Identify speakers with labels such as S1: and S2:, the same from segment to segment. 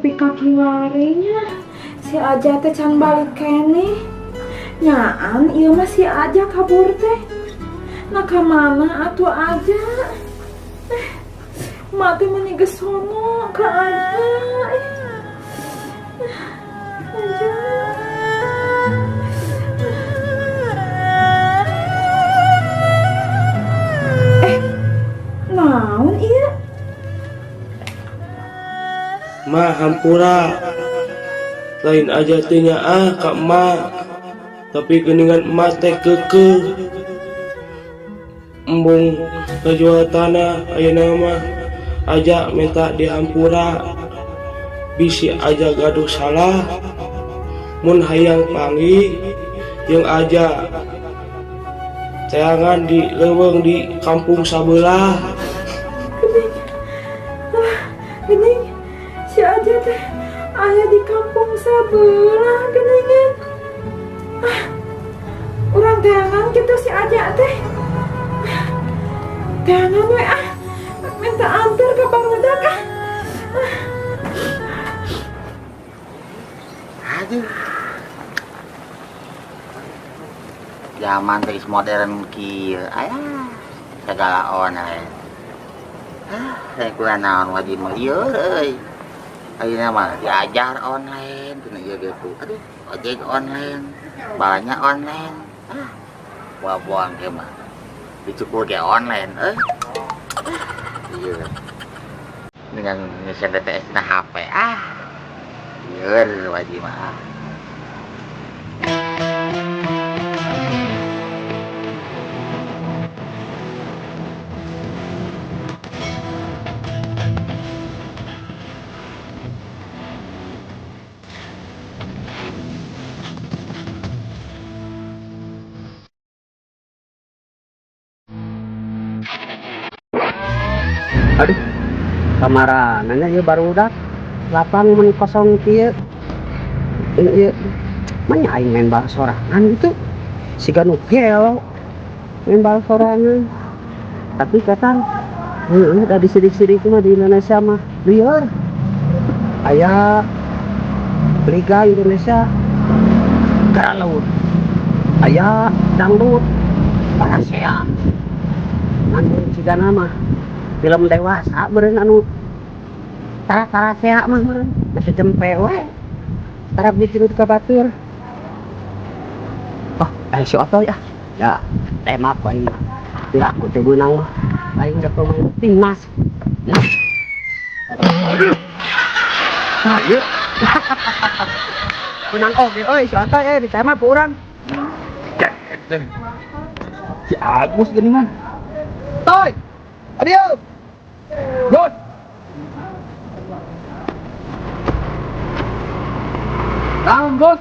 S1: Tepi kaki warinya si Aja teh can balik keneh. Nyaan ieu mah si Aja kabur teh. Nah ka mana atuh Aja? Mak teh meni geus sono ka Aja. Aja. Naon ieu?
S2: Ma hampura. Lain aja teh nyaah ka emak. Tapi geuningan emak teh keukeuh. Embung ngajual tanah ayeuna mah Aja minta dihampura. Bisi Aja gaduh salah. Mun hayang panggih jeung Aja. Teangan di leuweung di kampung sabelah.
S1: Geuning. Ah, geuning. Si Aja teh aya di kampung sabelah geuningan. Ah, urang teangan kitu si Aja teh. Teangan we ah. Minta antar ka barudak ah.
S3: Aduh. Zaman geus modern kieu, aya segala online. Ah, saya kurang naon wajib mah ieu euy. Ayeuna mah diajar online cenah ieu gitu. Aduh, ojek online, banyak online. Ah, buang-buang ge mah. Dicukur ge online euy. Iya. Dengan ngesen DTS na HP ah. Ieu wajib mah.
S4: Aduh, kamarananya ieu barudak lapang mun kosong kieu. Ieu mah aing main bal sorangan gitu. Siga nu gelo main bal sorangan. Tapi katang heueuh da disidik-sidik mah di Indonesia mah lieur. Aya Liga Indonesia Garalaut. Aya dangdut Parasea. Ngan sigana mah film dewasa meureun anu tara-tara sea mah meureun masih jempe we tara bikin ka batur. Oh, si Otoy ah. Ya, tembak aing mah. Ya, aku teh beunang mah. Aing da pemain timnas. Nah, ieu. Menang oge euy si Otoy euy ditembak ku urang.
S5: Si Agus geuningan.
S4: Toy. Adieu.
S5: Good. Naon, Gus?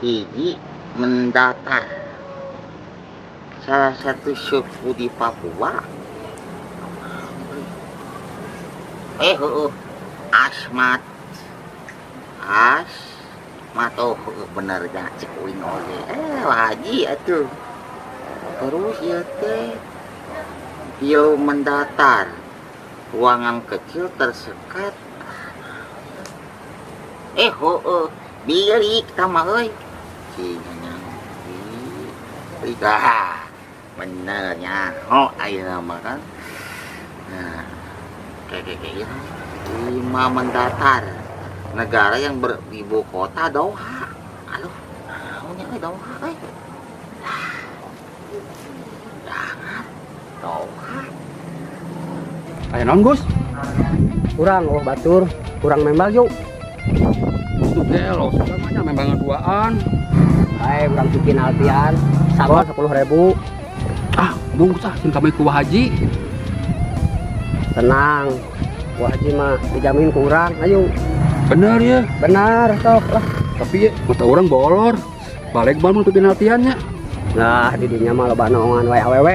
S3: Hiji mendatar salah satu suku di Papua. Heueuh. Asmat. Asmat, oh, heueuh, bener nya cek uing oge. Haji atuh. Terus ieu teh film mendatar ruangan kecil tersekat. Heueuh, bilik tah mah euy. Cing bilik. Ah, bener nya. Oh, ayeuna mah kan. Nah, kayak kayak gitu. 5 mendatar negara yang beribu kota Doha. Aduh, naonnya euy Doha euy. Jangan Doha.
S5: Aya naon, Gus?
S4: Kurang oh batur, kurang membal yuk.
S5: Tuh gelo, sudah banyak membal duaan.
S4: Ayo urang bikin altian sama 10.000.
S5: Ah, bungkus ah, sing kami ku Haji.
S4: Tenang, ku Haji mah dijamin ku urang, ayo.
S5: Bener ya?
S4: Benar, sok lah.
S5: Tapi ya, mata orang bolor. Balik bal mun bikin altiannya.
S4: Nah, di dinya mah loba noongan wae awewe.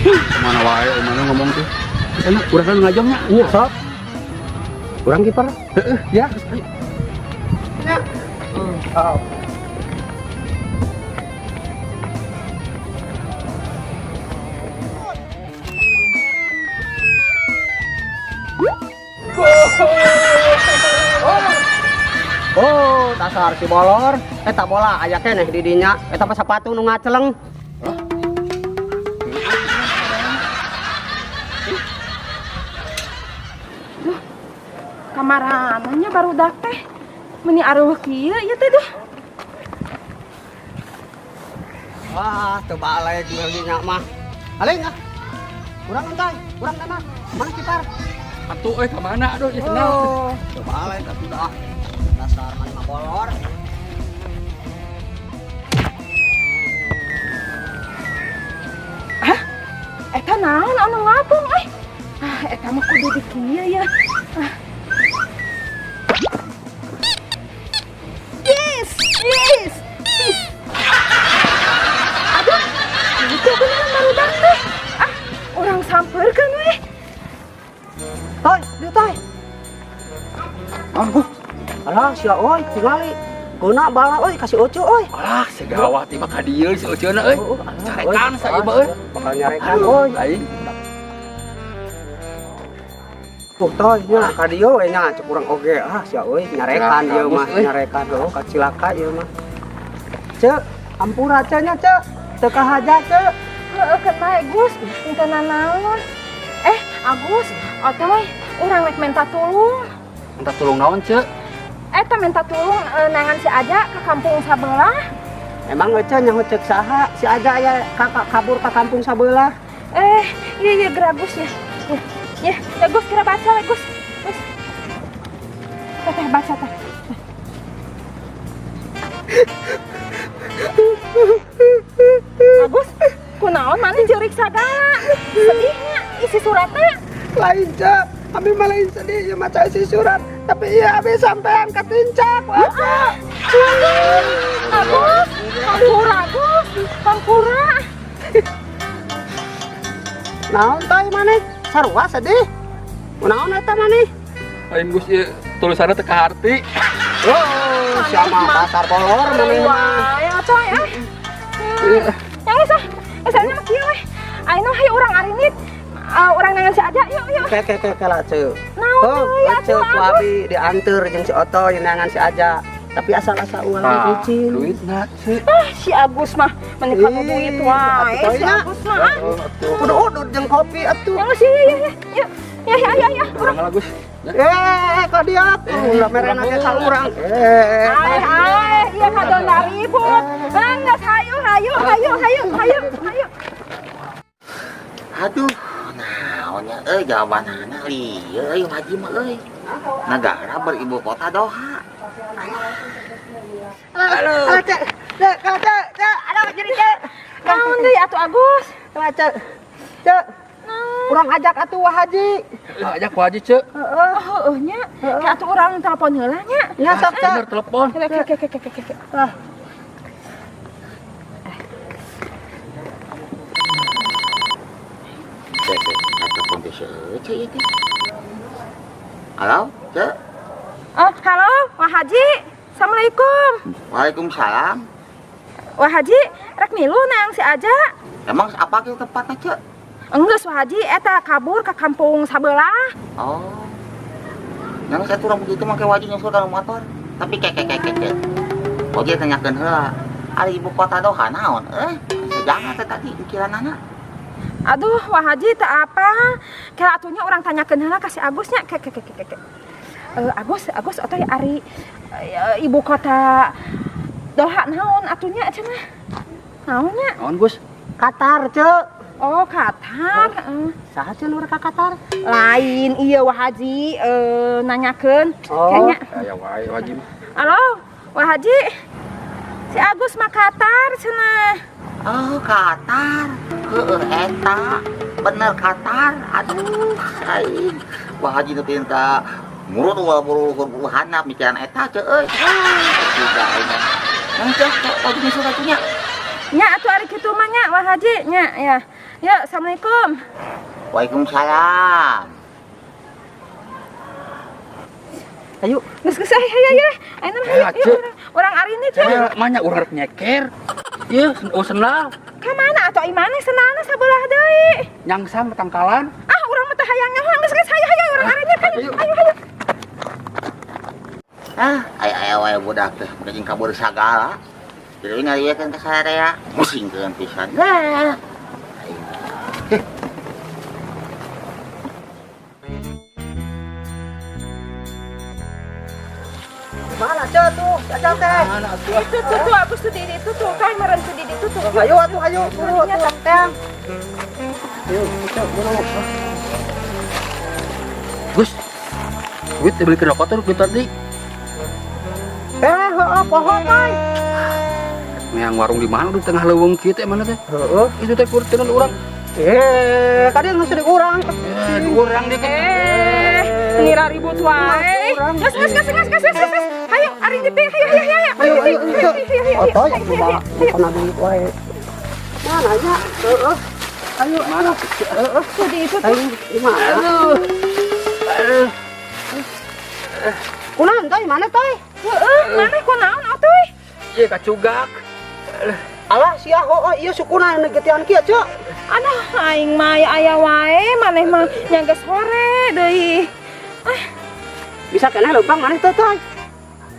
S5: Kemana wae, mana ngomong tuh. Enak, urang kan ngajongnya.
S4: Iya, sok. Urang kiper.
S5: Heeh, ya, ayo.
S4: Ya. Oh. Dasar si bolor, eta bola aya keneh di dinya, eta mah sapatu nu ngaceleng.
S1: Duh, kamarananya barudak teh. Meni areuh kieu ieu teh duh.
S4: Wah, teu balik dinya mah. Aling ah. Urang entah, urang tanah. Mana kipar?
S5: Atuh euy ka mana aduh ieu sendal.
S4: Oh, teu balik atuh dah. Dasar maneh mah bolor.
S1: Hah? Eta naon anu ngapung euy? Ah, eta mah kudu di kieu ya. Ah. Yes, yes, yes. Aduh, itu beneran barudak teh. Ah, orang sampeurkeun we.
S4: Toy, dieu toy.
S5: Naon, Bu?
S4: Alah, sia euy, tingali. Guna bala euy ka si Ucu euy.
S5: Alah, segawat ieu mah ka dieu si Uceuna euy.
S4: Oh, alah,
S5: Carekan
S4: euy.
S5: sa ieu mah euy.
S4: Bakal nyarekan euy.
S5: Lain.
S4: Tuh toy nya ka dieu we nya cek urang oge. Ah, sia euy, nyarekan
S5: Cilaka,
S4: ieu mah,
S5: Gus, euy.
S4: nyarekan heuh ka cilaka ieu mah. Cek, ampura ceu nya ceu. Teu kahaja ceu.
S1: Heeh, keun bae Gus, henteu nanaon. Agus, otoy, urang rek minta tulung.
S5: Minta tulung naon, Ceu?
S1: Eta minta tulung nangan si Aja ke kampung sabelah.
S4: Emang Ece nyaho ceuk saha? Si Aja aya kabur ka kampung sabelah.
S1: Iya iya geura Gus ya. Ya, ya, ya Gus kira baca we, Gus. Gus. Teh, teh baca teh. Agus, kunaon maneh jeurik sagala? Sedihnya isi suratna.
S4: Lain, Cek. Abi mah lain sedih ieu maca isi surat, tapi ieu abi sampean katincak, wah, Cek.
S1: Agus, hampura Agus, hampura.
S4: Naon tah maneh? Sarua sedih. Kunaon eta maneh?
S5: Lain Gus ieu tulisanna teu kaharti.
S4: Oh, siapa pasar bolor maneh mah.
S1: Wah, ya coy ah. Yang geus ah. Geus aya mah kieu weh. Ayeuna hayu urang arinit. Urang nangan si Aja, yuk, yuk.
S4: Ke, ke, ke, ke lah, Ceu.
S1: Naon
S4: Oh,
S1: deui
S4: Ceu,
S1: atuh,
S4: ku
S1: Agus?
S4: abi dianteur jeung si Oto yang nangan si Aja. Tapi asal-asal uang
S5: Ah,
S4: licin.
S5: duitna, Ceu.
S1: Ah, si Agus mah meni kamu
S4: Ih,
S1: duit wae,
S4: atuh,
S1: si
S4: nya.
S1: Agus mah, ah.
S5: Oh, atuh.
S4: Kudu udut jeung kopi atuh.
S1: Yang sih, ya, ya, ya, ya, ya, ya, ya, urang.
S5: Urang lah, Gus. Ya.
S4: Kok dia? Ulah merena ge ka urang.
S1: Ai, ai, iya ka dona ribut. Enggeus, hayu, hayu, hayu, hayu, hayu, hayu.
S3: Aduh, naonnya euy jawabanana lieu euy haji mah euy. Negara beribu kota Doha.
S4: Aduh, Cek, Cek, Cek, Cek, aduh jadi Cek.
S1: Naon deui atuh Agus?
S4: Cek, Cek. Cek. Urang ajak atuh Wah Haji.
S5: Ajak Wah Haji, Cek.
S4: Heeh.
S1: Oh, heueuh nya. Kayak atuh urang telepon heula nya.
S4: Nya sok, Cek.
S5: Bener telepon.
S1: Oke, oke, oke, oke, oke, oke.
S4: Ah.
S3: Cek, cek, telepon teh seueuh, Cek, ieu teh. Halo, Cek.
S1: Oh, halo, Wah Haji. Assalamualaikum.
S3: Waalaikumsalam.
S1: Wah Haji, rek milu nang si Aja.
S3: Emang apa ke tempatnya, Cek?
S1: Enggeus Wah Haji, eta kabur ke kampung sabelah.
S3: Oh. Yang saya turun begitu make wajib nyusul ka motor. Tapi kek kek kek kek. Wajib tanyakeun heula. Ari ibu kota Doha naon? Sejangan teh tadi pikiranana.
S1: Aduh, Wah Haji teu apa. Kira atunya urang tanyakeun heula ka si Agusnya. Kek kek kek kek kek. Agus, Agus atuh ari ibu kota Doha naon atunya cenah? Naonnya?
S5: Naon, Gus?
S4: Qatar, Cek.
S1: Oh, Qatar.
S4: Oh. Saha cenah urang ka Qatar?
S1: Lain, iya Wah Haji nanyakeun.
S4: Oh.
S1: Kayaknya.
S5: Aya wae Wah Haji mah.
S1: Halo, Wah Haji. Si Agus mah Qatar cenah.
S3: Oh, Qatar. Heueuh eta. Bener Qatar. Aduh, aing. Wah Haji nu pinta murut ulah buru buru handap mikiran eta ceu euy. Juga aing. Nang ceu, ceu, wajib nyusul atuh nya.
S1: Nya atuh ari kitu mah nya Wah Haji nya ya. Ya, assalamualaikum.
S3: Waalaikumsalam.
S4: Ayo.
S1: Geus geus ayo ayo ayo. Ayo mah, ayo,
S5: Eh,
S1: ayo,
S5: Ceu.
S1: urang ari ini, Ceu.
S5: Eh, mah nya urang rek nyeker. Ieu, oh, sendal.
S1: Ka mana atuh ai maneh sendalna sabelah deui?
S5: Nyangsang tangkalan.
S1: Ah, urang mah teh hayang nyaho. Geus geus ayo ayo urang ari ini, ayo.
S5: Ayo.
S1: Ayo ayo.
S3: Ah, aya aya wae budak teh, make jeung kabur sagala. Jadi ngarieukeun ka sararea, musingkeun pisan. Lah.
S4: Mana ceu tuh, aja teh.
S1: Itu tuh tuh Agus tuh di itu tuh kan meren tuh di itu tuh.
S4: Ayo atuh ayo buru atuh teh. Ayo, ceu buru.
S5: Gus. Duit dibeli rokok tuh duit tadi.
S4: Eh, heeh, poho teh.
S5: Yang warung di mana di tengah leuweung kieu teh mana teh?
S4: Heeh.
S5: Itu teh kurtenan urang.
S4: Eh, kadieu geus di urang.
S5: Eh, di urang dia kan.
S1: Eh, ngira ribut wae. Gas gas gas gas gas gas gas. Hayo, ari di teh, hayo hayo hayo.
S4: Ayo ayo ayo. Otoy coba pernah duit wae. Mana nya? Heeh. Ayo
S5: Mana?
S4: Heeh.
S1: Tuh di itu tuh.
S4: Ayo di mana?
S5: Aduh. Aduh.
S4: Kunaon toy? Mana toy?
S1: Heeh, mana kunaon atuh?
S5: Ieu kacugak.
S4: Alah sia heueuh ieu sukuna nu getian kieu ceu.
S1: Aduh, aing mah aya aya wae, maneh mah nya geus hore deui. Ah,
S4: Bisa keneh leumpang maneh teh toy.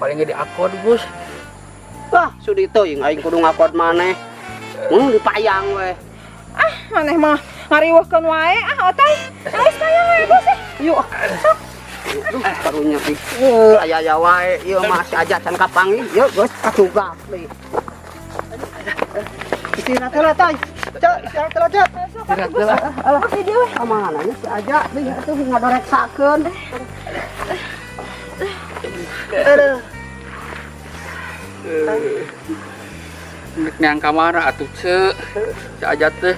S5: Paling ge diakod, Gus.
S4: Wah, sudi teuing aing kudu ngakod maneh. Dipayang we.
S1: Ah, maneh mah ngariweuhkeun wae ah otoy. Geus kaya we Gus.
S4: Yuk. Sok. Aduh, karunya ih. Aya aya wae ieu mah si aja can kapanggih. Yeuh geus kacugak deui. Istirahat heula toy. Ceu, istirahat heula ceu.
S5: Istirahat heula.
S4: Alah, di dieu we. Ka mana nya si aja deui atuh ngadoreksakeun. Aduh.
S5: Nek neang ka mana atuh ceu? Si aja teh.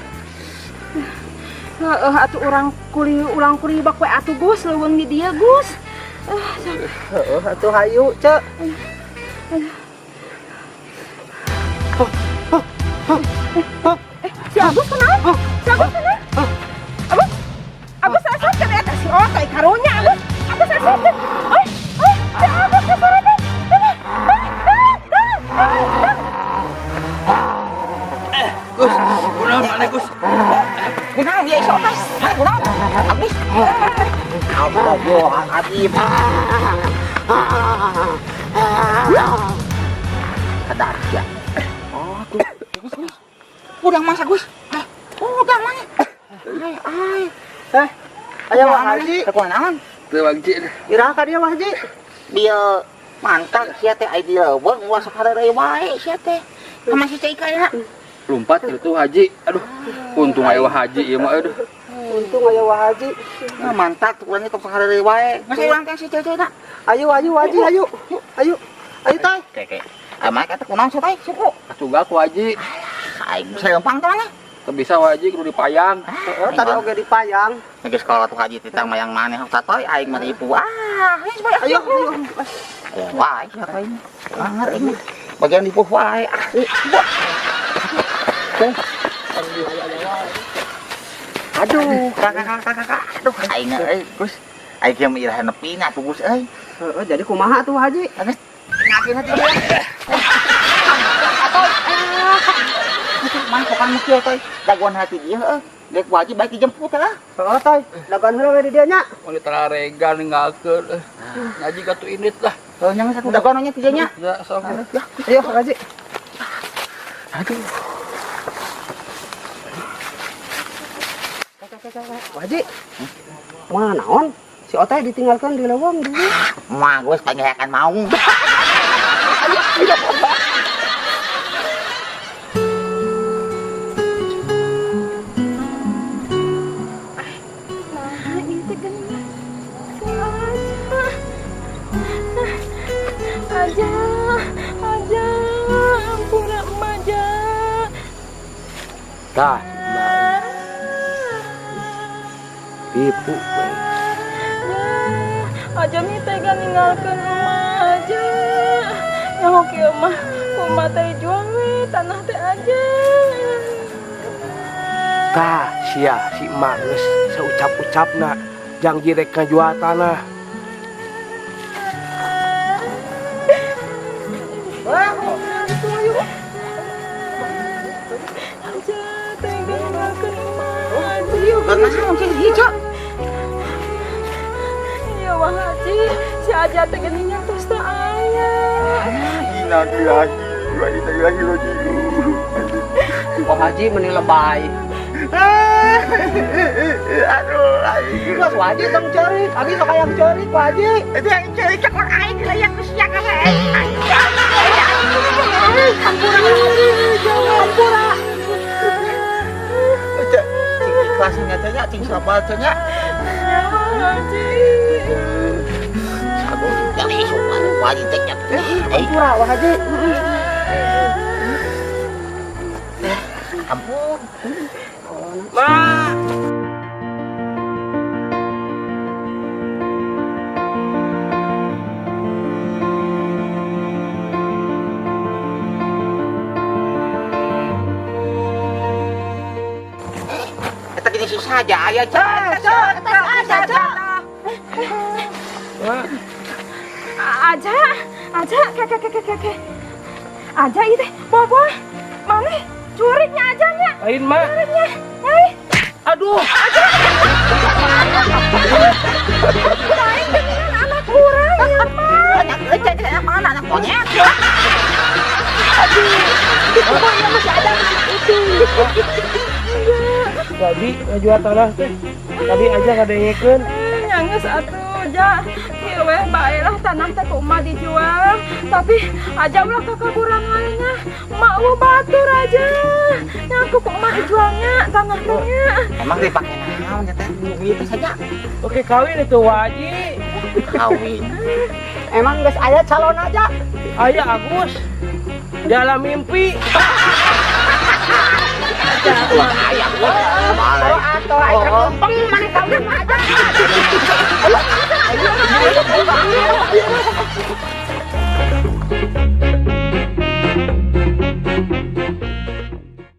S1: Heeh, atuh urang kuli ulang kuli bak we atuh Gus, leuweung di dieu Gus.
S4: Heeh, atuh hayu ceu.
S1: Si Agus kunaon? Si Agus kunaon? Agus? Agus asupkeun eta si Otoy karunya Agus. Agus asupkeun. Oh, oh, si Agus kasaretan.
S5: Gus, kunaon maneh Gus?
S3: Kunaon ieu si Otoy? Hah, kunaon? Agus. Astagfirullahaladzim. Sadar sia. Oh, tuh. Gus, Gus. Udang masa Gus? Eh, udang mana? Ai, ai.
S4: Eh, aya Wah Haji.
S3: Kunaon?
S5: Teu wajib.
S4: Iraha ka dieu Wah Haji?
S3: Dia mantap sia teh ai di leuweung ulah sok hareureuy wae sia teh. Sama si Cai ya.
S5: Lompat itu Haji. Aduh, untung aya Wah Haji ieu mah aduh.
S4: Untung aya Wah Haji.
S3: Nah, mantap urang teh tong sok hareureuy wae. Geus urang teh si Cai na.
S4: Ayo ayo Haji ayo. Ayo. Ayo toy.
S3: Oke, oke. Amai kata kunaon sia teh suku.
S5: Kacugak ku Haji.
S3: Aing bisa lempang teh mana?
S5: Teu bisa Wah Haji kudu dipayang.
S4: Heeh, tadi oge dipayang.
S3: Geus kalau tuh Haji titang mayang maneh satoy aing mah tipu. Ah, geus bae.
S4: Ayo ayo.
S3: Wah, sia teh ini. Langer ini. Bagian dipuh wae. Ah. Aduh, kakak kakak kakak. Aduh, aing euy, Gus. Aing ge mah iraha nepi na tuh Gus euy.
S4: Heeh, jadi kumaha tuh Haji?
S3: Geus ngakeun hati dia. Atoy. Mah bukan mesti toy. Daguan hati dia heueuh. Dek wajib baik dijemput lah.
S4: Heeh toy, daguan heula we di dieu nya.
S5: Mun ditararegan ninggalkeun. Ngaji ka tuh indit lah.
S3: Heuh nya geus atuh daguan nya ti dieu nya.
S5: Ya, sok.
S3: Ya,
S4: ayo Haji.
S3: Aduh.
S4: Haji. Mana naon? Si Otoy ditinggalkan di leuweung di dieu.
S3: Mah geus panggilkan maung.
S1: Nah, ini teh geuning. Si Aja. Aja, aja, ampura emak aja.
S2: Tah, emak. Tipu we.
S1: Ya, aja nih tega ninggalkeun emak aja. Nyaho kieu mah, kumaha teh jual we tanah teh aja.
S2: Tah, sia si emak geus saucap-ucapna janji rek ngajual tanah.
S1: Aja tega ninggalkeun emak aja.
S3: Karena sih mungkin hijau.
S1: Iya Wah Haji, si Si Aja teh geuningan tos teu aya.
S3: Innalillahi wa inna ilaihi raji'un.
S4: Wah Haji meni lebay.
S3: Aduh, aing.
S4: Geus Wah Haji tong ceurik, abi sok hayang ceurik Wah Haji.
S3: Itu yang ceurik cekor aing dilayak ku sia ka aing.
S1: Hampura. Hampura.
S3: Cek, cing ikhlas nya teh nya, cing sabar teh nya.
S1: Ya, Haji.
S3: Aduh, jadi isuk Wah Haji teh nya.
S4: Hampura Wah Haji.
S3: Ampun.
S2: Ma.
S3: Eta gini susah aja aya cek.
S1: Aja, Aja.
S2: Ma.
S1: Aja, Aja, ke ke ke ke ke ke. Aja ieu teh, bobo. Mana? Curiknya aja nya.
S2: Lain, Ma.
S1: Curiknya. Hei,
S2: Aduh.
S1: lain geuningan anak urang ya, mah.
S3: Anak cek anak mana anak monyet.
S1: Pokoknya masih ada masih utuh.
S2: Tadi ngajual tanah teh. Tadi aja ngadengekeun.
S1: Nya geus atuh, Ja. Kieu weh bae lah tanah teh ku emak dijual. Tapi aja ulah kakaburan lainnya. Emak lu batur aja. Nya ku emak dijualnya tanah teh nya.
S3: Emang dipake naon ya teh? Gitu saja.
S2: Oke, kawin itu wajib.
S3: Kawin.
S4: Emang geus aya calon aja.
S2: Aya Agus. Dalam mimpi.
S3: Ayah gua.
S4: Atau aing lempeng maneh.